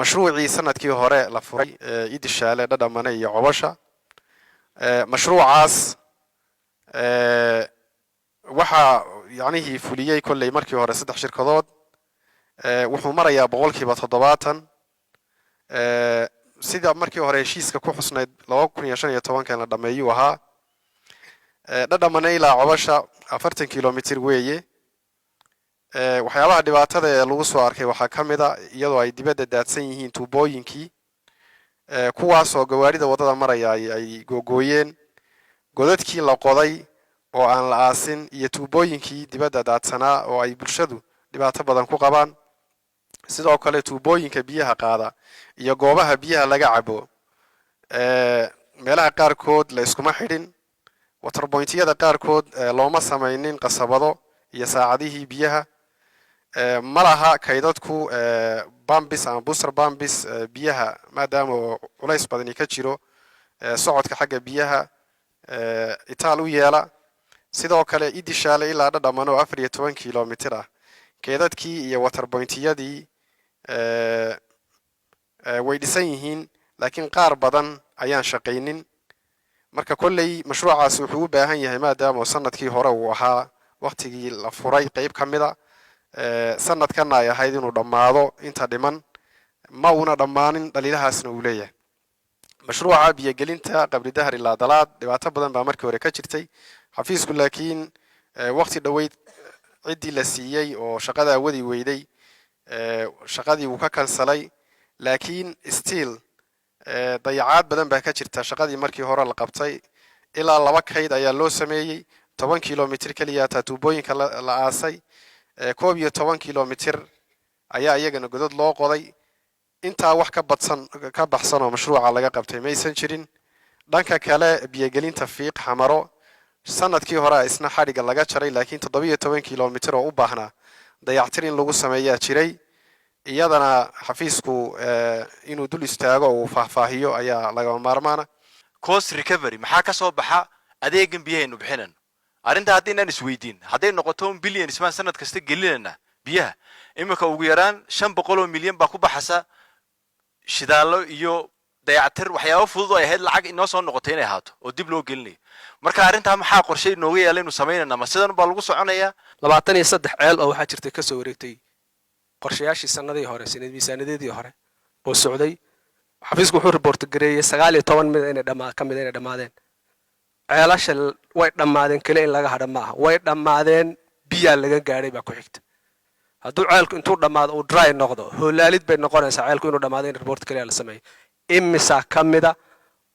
Mashruucii sanadkii hore la furay Idishaale, Dhadhamane iyo Cobasha, mashruucaas waxaa yacnihii fuliyey kolley markii hore saddex shirkadood. Wuxuu marayaa 70%. Sida markii hore heshiiska ku xusnayd, 2015-kan la dhameeyuu ahaa. Dhadhamane ilaa Cobasha 40 kilomitir weeye. Waxyaabaha dhibaatada ee lagu soo arkay waxaa ka mid a iyadoo ay dibadda daadsan yihiin tuubooyinkii, kuwaasoo gawaarida waddada maraya ay googooyeen, godadkii la qoday oo aan la aasin iyo tuubooyinkii dibadda daadsanaa oo ay bulshadu dhibaato badan ku qabaan. Sidoo kale tuubooyinka biyaha qaada iyo goobaha biyaha laga cabo meelaha qaarkood la iskuma xidhin, water pointyada qaarkood looma samaynin qasabado iyo saacadihii biyaha. Ma laha kaydadku pumps ama booster pumps biyaha, maadaama oo culays badani ka jiro socodka xagga biyaha itaal u yeela. Sidoo kale Idishaale ilaa Dhadhaman oo 14 kilomitir ah, keedadkii iyo water pointyadii way dhisan yihiin, laakiin qaar badan ayaan shaqaynin. Marka kolley mashruucaasi wuxuu u baahan yahay, maadaama oo sanadkii hore uu ahaa waktigii la furay qeyb ka mida, sanadkanna ay ahayd inuu dhammaado inta dhiman, ma uuna dhammaanin, dhaliilahaasna uu leeyahay. Mashruuca biyogelinta Qabridahar ilaa Dalaad dhibaato badan baa markii hore ka jirtay xafiisku, laakiin waqti dhoweyd ciddii la siiyey oo shaqadaa wadi weyday, shaqadii wuu ka kansalay. Laakiin still dayacaad badan baa ka jirta shaqadii markii hore la qabtay. Ilaa laba kayd ayaa loo sameeyey, 10 kilomitir keliya taa tuubooyinka la aasay, 11 kilomitir ayaa iyagana godad loo qoday. Intaa wax ka badsan ka baxsan oo mashruuca laga qabtay maysan jirin. Dhanka kale, biyogelinta Fiiq Xamaro sanadkii hore isna xadhigga laga jaray, laakiin 17 kilomitir oo u baahnaa dayactir in lagu sameeyaa jiray. Iyadana xafiisku inuu dul istaago oo uu faahfaahiyo ayaa lagama maarmaana. Cost recovery maxaa ka soo baxa adeegan biyahaynu bixinayno? Arrinta haddaynaan isweydiin, hadday noqoto billions baan sanad kasta gelinayna biyaha, iminka ugu yaraan 500 oo milyan baa ku baxasa shidaallo iyo dayactir, waxyaabo fudud oo ay ahayd lacag inoo soo noqotay inay ahaato oo dib loo gelinayo. Marka arrintaa maxaa qorshe inooga yaala inuu samaynayna? Ma sidan baa lagu soconayaa? 23 ceel oo waxaa jirtay kasoo wareegtay qorshayaashii sanadihii hore, sanad miisaaniyadeedii hore oo socday. Xafiisku wuxuu report gareeyey 19 mid inay dhamaa ka mid inay dhammaadeen. Ceelasha way dhammaadeen kale in laga hadha maaha, way dhammaadeen biyaa laga gaadhay baa ku xigta. Hadduu ceelku intuu dhammaado uu dry noqdo, hoolaalid bay noqonaysaa. Ceelku inuu dhammaado in report kaliya la sameeyo, imisaa ka mida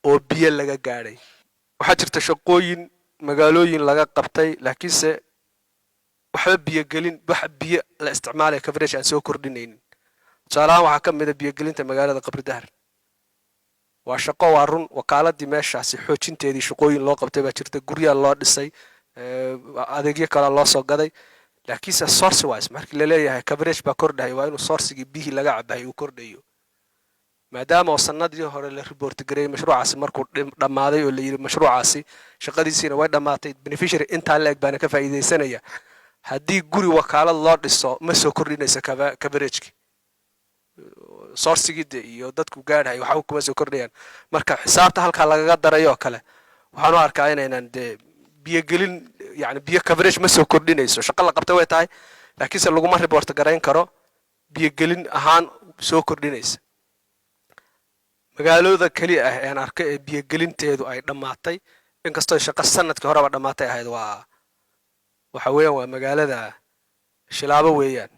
oo biyo laga gaadhay? Waxaa jirta shaqooyin magaalooyin laga qabtay, laakiinse waxba biyogelin, wax biyo la isticmaalaya coverage aan soo kordhinaynin. Tusaalahaan waxaa ka mid a biyogelinta magaalada Qabridahar. Waa shaqo, waa run, wakaaladii meeshaasi xoojinteedii shaqooyin loo qabtay baa jirta, guryaa loo dhisay, adeegyo kale loo soo gaday, laakiinse source wise markii laleeyahay coverage baa kordhahay, waa inuu sourcigii biyihii laga cabahay uu kordhayo. Maadaama oo sanadii hore la report gareeyey mashruucaasi markuu dhammaaday oo la yidhi mashruucaasi shaqadiisiina way dhammaatay, beneficiary intaa la eg baana ka faa'iidaysanaya, haddii guri wakaalad loo dhiso ma soo kordhinayso coverageki, sourcigii de iyo dadku gaadhay waxba kuma soo kordhayaan. Marka xisaabta halkaa lagaga daray oo kale waxaan u arkaa inaynan dee biyogelin, yani biyo coverage ma soo kordhinayso. Shaqo la qabtay way tahay, laakiinse laguma report garayn karo biyogelin ahaan soo kordhinaysa. Magaalooda keliya ah een arkay ee biyogelinteedu ay dhammaatay, inkastoo shaqo sanadkii horeba dhammaatay ahayd, waa waxa weeyaan waa magaalada Shilaabo weeyaan.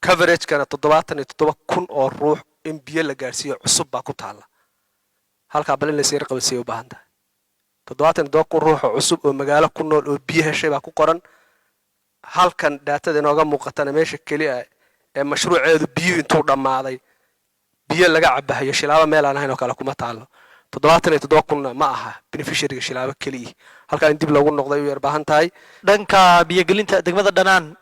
Coveragekana 77,000 oo ruux in biyo la gaadhsiiyo cusub baa ku taalla halkaa. Bal in laysyar qabadsiiya u baahan tahay. 77,000 ruux oo cusub oo magaalo ku nool oo biyo heshay baa ku qoran halkan datada inooga muuqatana. Meesha keliya ee mashruuceedu biyo intuu dhammaaday biyo laga cabahayo Shilaabo meel aan ahayn oo kale kuma taalo. 77,000-na ma aha beneficiaryga Shilaabo keliyi. Halkaa in dib loogu noqday u yar baahan tahay. Dhanka biyogelinta degmada Dhanaan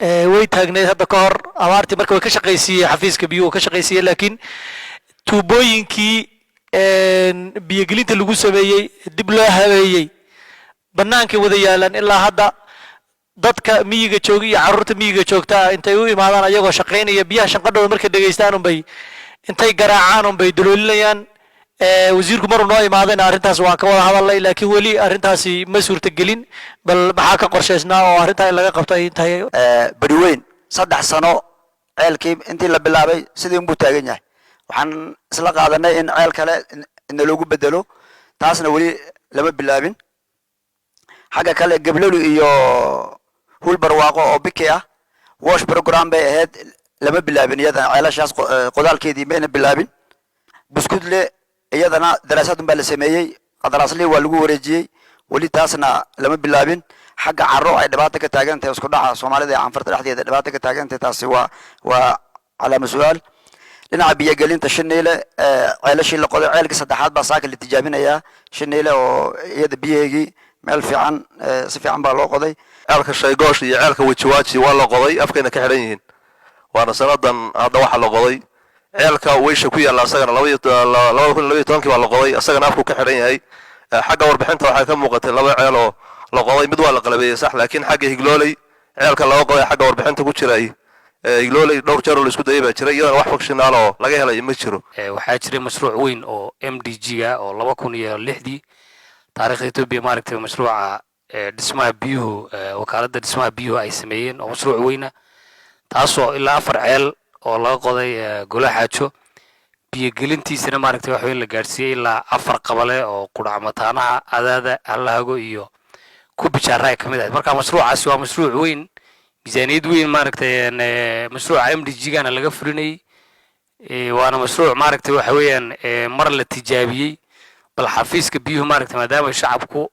way taagneyd hadda ka hor abaartii. Marka way ka shaqaysiiyey xafiiska biyuhu ka shaqaysiiyey, laakiin tuubooyinkii biyogelinta lagu sameeyey dib loo habeeyey bannaankay wada yaalaan ilaa hadda. Dadka miyiga jooga iyo carruurta miyiga joogtaa intay u imaadaan ayagoo shaqaynaya, biyaha shanqadhooda markay dhegaystaan unbay Intay garaacaan un bay daloolinayaan. Wasiirku maruu noo imaadayna arrintaas waan ka wada hadalnay, laakiin weli arrintaasi ma suurtagelin. Bal maxaa ka qorshaysnaa oo arrintaa in laga qabto ay tahay? Beri weyn 3 sano ceelkii intii la bilaabay sidii unbuu taagan yahay. Waxaan isla qaadanay in ceel kale inaloogu bedelo, taasna weli lama bilaabin. Xagga kale, Gablelu iyo Hul Barwaaqo oo biki ah, WASH program bay ahayd, lama bilaabin iyadana. Ceelashaas qodaalkeedii mayna bilaabin. Buskudle iyadana daraasaad un baa la sameeyey, qandaraaslihii waa lagu wareejiyey, weli taasna lama bilaabin. Xagga Caro ay dhibaato ka taagan tahay, isku dhaca Soomaalida ee Canfarta dhexdeeda dhibaato ka taagan tahay, taasi waa calaama su-aal. Dhinaca biyogelinta Shiniile, ceelashii la qoday, ceelkii saddexaad baa saaka la tijaabinayaa Shiniile, oo iyada biyaheegii meel fiican, si fiican baa loo qoday. Ceelka Shaygoosh iyo ceelka Wejiwaaji waa la qoday, afkayna ka xidhan yihiin, waana sanadan hadda waxaa la qoday. Ceelka Weysha ku yaalla asagana 2012-kii baa la qoday, asagana afku ka xidhan yahay. Xagga warbixinta waxaa ka muuqatay laba ceel oo la qoday, mid waa la qalabeeyey sax, laakiin xagga Higlooley ceelka laga qoday xagga warbixinta ku jiray, Higlooley dhowr jeer oo la isku dayay baa jiray, iyadana wax functional oo laga helay ma jiro. Waxaa jiray mashruuc weyn oo MDG ga oo 2006-dii taariikhda Etoobiya, maaragtay, mashruuca dhismaha biyuhu, wakaaladda dhismaha biyuhu ay sameeyeen, oo mashruuc weyna, taasoo ilaa afar ceel oo laga qoday Golaxaajo, biyogelintiisana, maaragtay, wax weyn la gaadhsiiyey ilaa afar qabale oo Qudhacmataanaha, Adaada, Allahago iyo Kubijaara ay ka mid ahayd. Marka mashruucaasi waa mashruuc weyn, miisaaniyad weyn, maaragtay, mashruuca MDG gana laga fulinayey. Waana mashruuc, maaragtay, waxa weeyaan mar la tijaabiyey. Bal xafiiska biyuhu, maaragtay, maadaama shacabku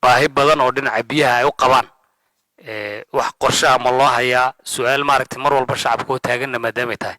baahi badan oo dhinaca biyaha ay u qabaan, wax qorshe ah ma loo hayaa? Su-aal, maaragtay, mar walba shacabka oo taaganna maadaamay tahay.